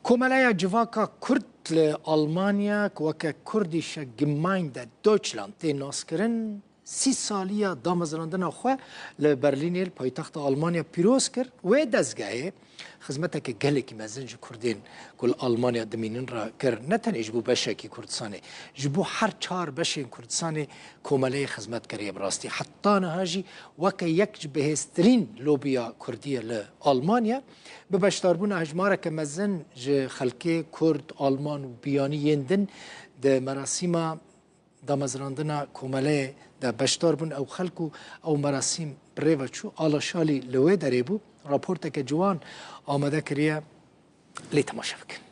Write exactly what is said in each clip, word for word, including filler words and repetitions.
Komeleya Civaka Kurd li Almanya, ku weke Kurdische Gemeinde Deutschland tê naskirin, sî saliya damezrandina xwe li Berlînê, li paytexta Almanya pîroz kir. Wê dezgehê xizmeteke gelekî mezin ji Kurdên ku li Almanya dimînin re kir. Ne tenê ji bo beşekî Kurdistanê, ji bo her çar beşên Kurdistanê komeleyê xizmet kiriye bi rastî. Heta niha jî weke yek ji bihêztirîn lobiya Kurdî ye li Almanya. Bi beşdarbûna hejmareke mezin ji xelkê Kurd, Alman û biyanî yên din di merasîma damezrandina komeleyê de beşdar bûn. Ew xelk û ew merasîm bi rê ve çû. Ala Şalî li wê derê bû. Raporteke ciwan amade kiriye. Lê temaşe bikin.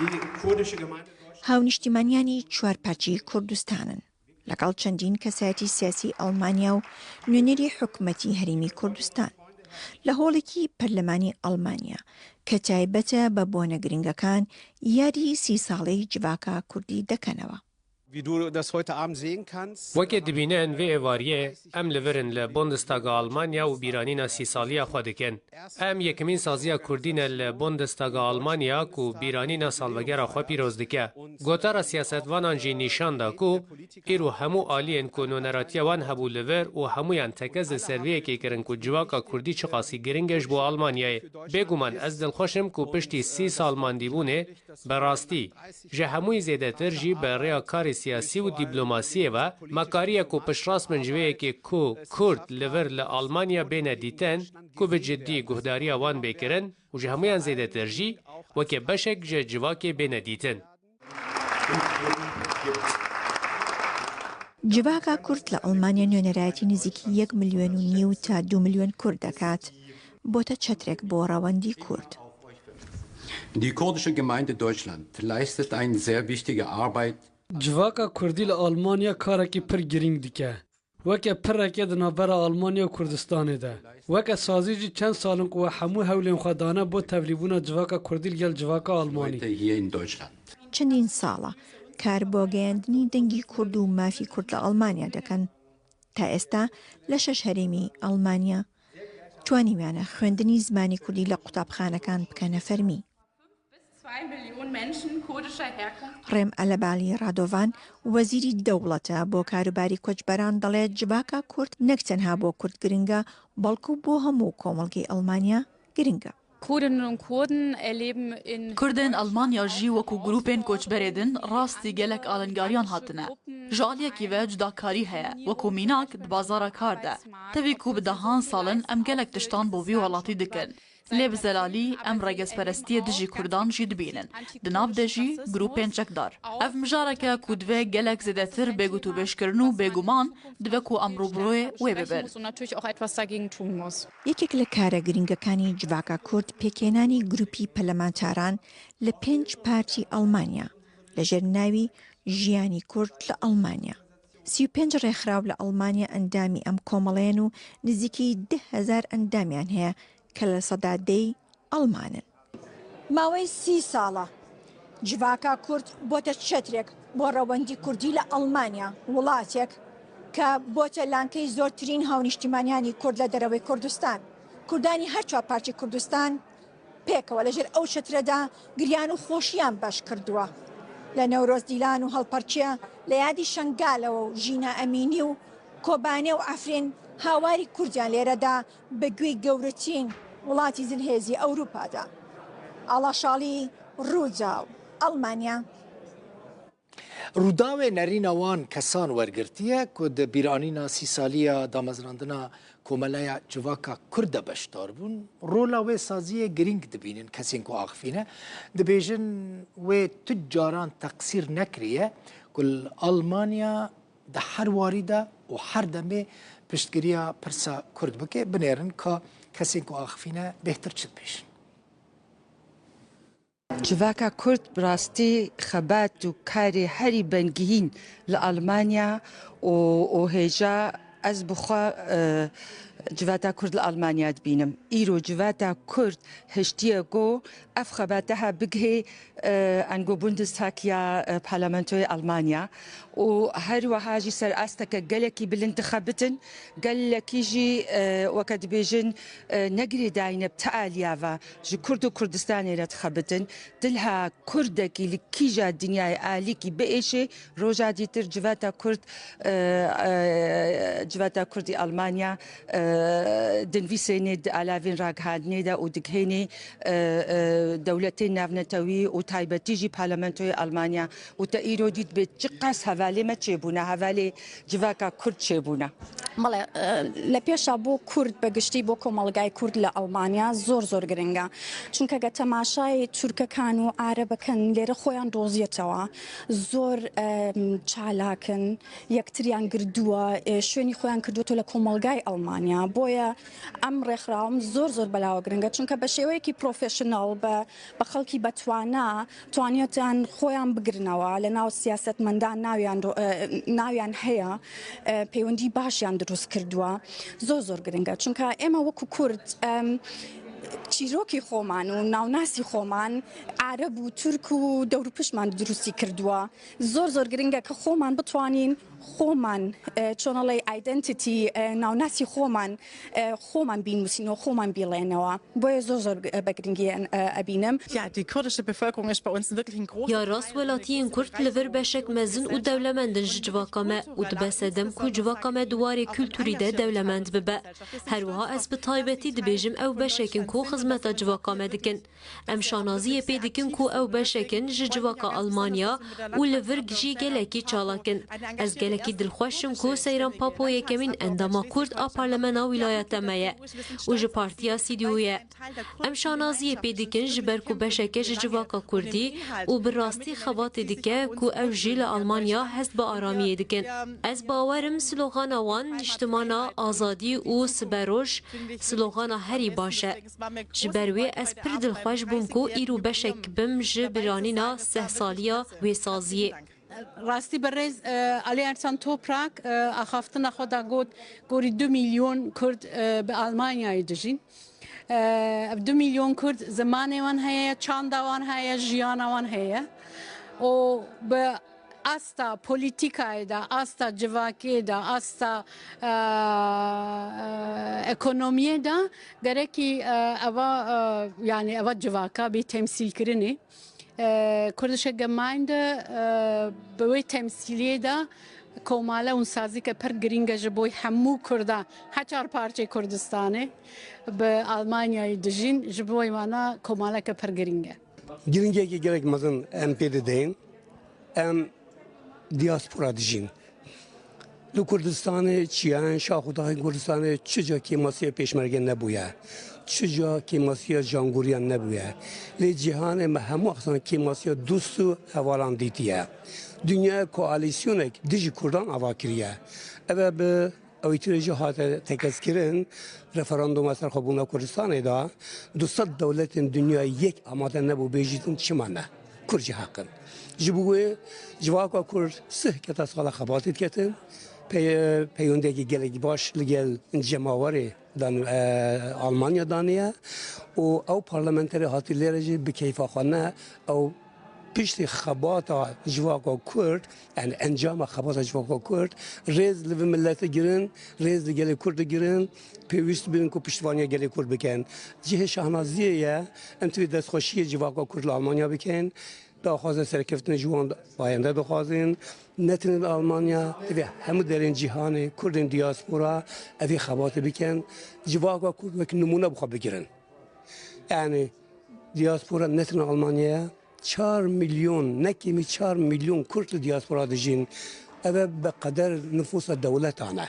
Die kurdische Gemeinde Deutschland. هاونیشتیمانیانی چوار پارچەی کوردستانن، لەگەڵ چەندین کەسایەتی سیاسی ئەڵمانیا و نوێنەری حکومەتی هەرێمی کوردستان، لە هۆڵێکی پەرلەمانی ئەڵمانیا کە تایبەتە بە بۆنە گرنگەکان، یادی سی ساڵەی جڤاکە کوردی دەکەنەوە. Wie du das heute Abend sehen kannst. Weke dibînin vê êvariyê, em li vir in li Bundestaga Almanya û bîranîna sî saliya xwe dikin. Em yekemîn saziya Kurdî ne li Bundestaga Almanya ku bîranîna salvegera xwe pîroz dike. Gotara siyasetvanan jî nîşan da ku îro hemû aliyên ku nûneratiya wan hebû li vir û hemûyan tekez li ser vê yekê kirin ku civaka Kurdî çiqasî giring e ji bo Almanyayê. Bêguman ez dilxweş im ku piştî sî sal mandîbûnê, bi rastî, ji hemûyî zêdetir jî bi rêya karê siyasî û dîplomasiyê ve me kariye ku piştrast bin ji vê yekê ku Kurd li vir li Almanya bêne dîtin, ku bi ciddî guhdariya wan bê kirin û ji hemûyan zêdetir jî weke beşek ji civakê bêne dîtin. Civaka Kurd لە ئەڵمانیا نوێنەرایەتی نزیکی یەک ملیۆن و نیو تا دوو ملیۆن کورد دەکات. بۆتە چەترێک بۆ ڕەوەندی کورد. Die kurdische Gemeinde Deutschland leistet eine sehr wichtige Arbeit. Civaka Kurdî li Almanya karekî pir girîng dike. Weke pireke di navbera Almanya û Kurdistanê de. Weke sazî jî çend sal in ku we hemû hewlên xwe dane bo tevlîbûna civaka Kurdî li gel civaka Almanî. Heute hier in Deutschland. چەندین ساڵە کار بۆ گەیاندنی دەنگی کورد و مافی کورد لە ئەڵمانیا دەکەن. تا ئێستا لە شەش هەرێمی ئەڵمانیا توانیویانە خوێندنی زمانی کوردی لە قوتابخانەکان بکەنە فەرمی. Zwei Millionen Menschen kurdischer Herkunft. ڕێم ئەلەبالی ڕادۆڤان وەزیری دەوڵەتە بۆ کاروباری کۆچبەران، دەڵێت جڤاکە کورد نەک تەنها بۆ کورد گرنگە، بەڵکو بۆ هەموو کۆمەڵگەی ئەڵمانیا گرنگە. Kurdinnen und Kurden erleben in Kurdên Almanya jî wekû grûpên koçberê din rastî gelek alengariyan hatine. Ji aliyekî ve cudakarî heye, wekû mînak di bazara kar de. Tevî ku bi dehan sal in em gelek tiştan bo vî welatî dikin. Lê bi zelalî em regezperestiyê dijî Kurdan jî dibînin. Di nav de jî grûpên çekdar. Ev mijarek e ku divê gelek zêdetir bê gotûbêjkirin û bêguman divê ku em rûbirûyê wê bibin. Muss und natürlich auch etwas dagegen tun muss. یەکێک لە کارە گرنگەکانی جڤاکە کورد پێکهێنانی گروپی پەرلەمانتاران لە پێنج پارتی ئەڵمانیا لە ژێر ناوی ژیانی کورد لە ئەڵمانیا. سی و پێنج ڕێکخراو لە ئەڵمانیا ئەندامی ئەم کۆمەڵەیەن و نزیکەی دە هەزار ئەندامیان هەیە کە لە سەدا دەی ئەڵمانن. ماوەی سی ساڵە جڤاکە کورد بۆتە چەترێک بۆ ڕەوەندی کوردی لە ئەڵمانیا، وڵاتێک کە بۆتە لانکەی زۆرترین هاونیشتیمانیانی کورد لە دەرەوەی کوردستان. کوردانی هەر چوار پارچەی کوردستان پێکەوە لەژێر ئەو چەترەدا گریان و خۆشیان بەش کردووە. لە نەورۆز دیلان و هەڵپەرکێ لە یادی شەنگالەوە و ژینا ئەمینی و کۆبانێ و عەفرین هاواری کوردیان لێرەدا بە گوێی گەورەترین وڵاتی زلهێزی ئەوروپادا. ئاڵا شاڵی، ڕووداو، ئەڵمانیا. Rûdawê nerîna wan kesan wergirtiye ku di bîranîna sî salî ya damezrandina Komeleya Civaka Kurd de beşdar bûn, rola wê saziyê girîng dibînin kesên ku axifîne. Dibêjin wê tu caran teqsîr nekiriye ku li Almanya di her warî de û her demê piştgiriya pirsa Kurd bike. Binêrin ka kesên ku axifîne bêhtir çi dibêjin. Civaka Kurd bi rastî xebat û karê herî bengihîn li Almanya û, û hêja ez bi xwe, e, Civata Kurd li Almanya dibînim. Îro civata Kurd hiştiye ku ev xebate ha bigihê, e, ango Bundestag ya, e, Parlamentoyê Almanya û her wiha jî ser asteke gelekî bilind dixebitin, gelekî jî, e, weke dibêjin, e, ne girêdayî ne bi ti aliya ve ji Kurd û Kurdistanê re dixebitin. Dilha Kurdekî li kîja dinyayê alîkî biêşê, roja dîtir civata Kurd, e, e, civata Kurdî Almanya, e, dinvîsênê di alavên ragihandinê de û digihênê, e, e, dewletên navnetewî û taybetî jî Parlamentoyê Almanya û te îro dît bê çiqas hevalê me çêbûne, hevalê civaka Kurd çêbûne. بەڵێ، لە پێشا بۆ کورد بە گشتی، بۆ کۆمەڵگای کورد لە ئەڵمانیا زۆر زۆر گرنگە، چونکە گە تەماشای تورکەکان و عارەبەکەن لێرە خۆیان دۆزیەتەوە، زۆر، ئەم، چالاکن، یەکتریان گردووە، ئێ، شوێنی خۆیان کردووەتەوە لە کۆمەڵگای ئەڵمانیا. بۆیە ئەم ڕێکخراوەم زۆر زۆر بەلاوە گرنگە، چونکە بە شێوەیەکی پرۆفێشنەڵ، بە، بە خەڵکی بەتوانا توانیەتیان خۆیان بگرنەوە لە ناو سیاسەتمەندان، ناویان دۆ-، ئە، ناویان هەیە، ئە، پەیوەندی باشیان دروست کردووە. زۆر زۆر گرنگە، چونکە ئێمە وەکو کورد، ئەم، چیرۆکی خۆمان و ناوناسی خۆمان عەرەب و تورک و دەوروپشتمان دروستی کردووە. زۆر زۆر گرنگە کە خۆمان بتوانین خۆمان، ئە، چۆنەڵی ئایدنتیتی، ئە، ناوناسی خۆمان، ئە، خۆمان بینوسینەوە، خۆمان بیڵێنەوە. بۆیە زۆر زۆر بە گرنگی ئەبینم. Ja, die kurdische Bevölkerung ist bei uns wirklich ein großer یا ڕاست، وڵاتیین کورد li vir beşek mezin û dewlemend in ji civaka me û dibe sedem ku civaka me di warê kulturî de dewlemend bibe. Her wiha ez bi taybetî dibêjim ew beşek in ku xizmeta civaka me dikin. Em şanaziyê pê dikin ku ew beşek in ji civaka Almanya û li vir jî gelekî çalak in. Ez gelekî dilxweş im ku Seyran Papo yekemîn endama Kurd a Parlemena Wîlayeta me ye û ji Partiya C D U ye. Em şanaziyê pê dikin ji ber ku beşeke ji civaka Kurdî û bi rastî xebatê dike ku ew jî li Almanya hest bi aramiyê dikin. Ez bawer im slogana wan niştimana azadî û siberoj slogana herî baş e. Ji ber wê ez pir dilxweş bûm ku îro beşek bim ji biranîna seh saliya wê saziyê. Rastî berêz, e, Ali Ersan Toprak, e, axaftina xwe da got, gorî du milyon Kurd, e, bi Almanyayê dijîn. E, ev du milyon Kurd zimanê wan heye, çanda wan heye, jiyana wan heye. Û bi asta polîtîkayê de, asta civakê de, asta, e, e, ekonomiyê de gerekî, e, eva, e, yani eva civaka bê temsîlkirinê. E, Kurdische Gemeinde, e, bi wê temsîliyê de komale û sazîke pir girîng e ji bo hemû Kurda, heçar parçeyê Kurdistanê bi Almanyayê dijîn, ji bo wana komaleke pir girîng e. Girîngiyekî gelek mezin em pê dideyên. Em diaspora dijîn. Li Kurdistanê çiyan şax û daxên Kurdistanê çi ca kêmasiya pêşmerge nebûye, çi ca kêmasiya cangoriyan nebûye. Lê cîhanê me hemû axsan kêmasiya dost û hevalan dîtiye. Dinya koalîsyonek dijî Kurdan ava kiriye. Ev e bi Ew îtirê jî hate tekez kirin, referanduma serxwebûna Kurdistanê de du sed dewletên dinyayê yek amade nebû bêjîtin çima ne. Kurd jî heq in. Ji bo wê civaka Kurd sih kete sala xebatê diketin, pey-, peyondiyekî gelekî baş li gel cemawerê dan, e, Almanya daniye û ew parlamenterê hatî lêre jî bi keyfa xwe ne, ew piştî xebata civaka Kurd, yani encama xebata civaka Kurd, rêz li vî milletî girin, rêz li gelê Kurd digirin, pêwîst dibin ku piştevaniya gelê Kurd bikin. Cihê şahnaziyê ye, em divê destxweşiyê civaka Kurd li Almanya bikin, daxwaza serkeftinê ji wan bayende dixwazin, ne tenê li Almanya, divê hemû derên cîhanê, Kurdên diaspora, evê xebatê bikin, civaka Kurd wek nimûne bi xwe bigirin. Yani diaspora ne tenê Almanya ye, çar milyon, ne kêmî çar milyon Kurd li diaspora dijîn. Ev e bi qeder nifûsa dewletan e.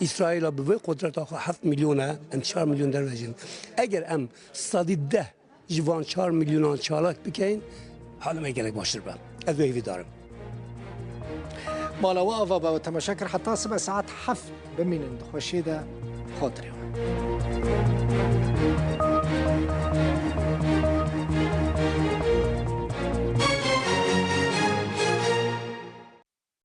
Îsraîla bi vê qudreta xwe heft milyon e, em çar milyon derve dijîn. Eger em sedî deh ji van çar milyonan çalak bikeyin, halê me gelek baştir be. Ez wê hêvîdar im. Mala we ava be, we temaşe kir. Heta sibe saet heft bimînin di xweşiyê de, xatirê we.